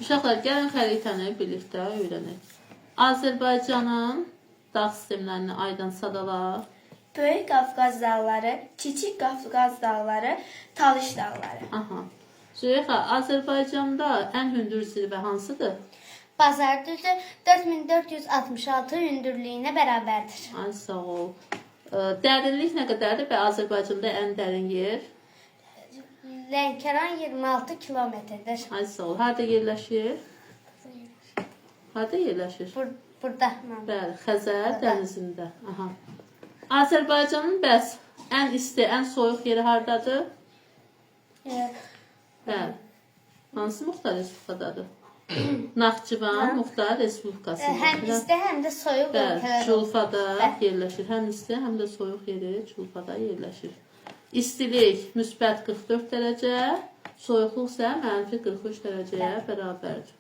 Uşaqlar, gəlin xəritəni birlikdə öyrənək. Azərbaycanın dağ sistemlərini aydan sadala. Böyük Qafqaz dağları, Kiçik Qafqaz dağları, Talış dağları. Aha. Züleyxa, Azərbaycanda ən hündür zirvə hansıdır? Bazar düzü 4466 hündürlüyünə bərabərdir. Ay sağ ol. Dərinlik nə qədərdir və Azərbaycanda ən dərin yer? Lənkəran 26 kilometrdir. Ay sağ ol. Harda yerləşir? Harda yerləşir? Burada. Bəli, Xəzər dənizində. Aha. Azərbaycanın bəs ən isti, ən soyuq yeri hardadır? Bəli. Hansı Muxtar Respublikadadır? Naxçıvan Muxtar Respublikasında. Həm isti, həm də soyuq Bəli, ölkələr. Culfada yerləşir. Həm isti, həm də soyuq yeri Culfada yerləşir. İstilik müsbət 44 dərəcə, soyuqluq isə mənfi 43 dərəcəyə bərabərdir.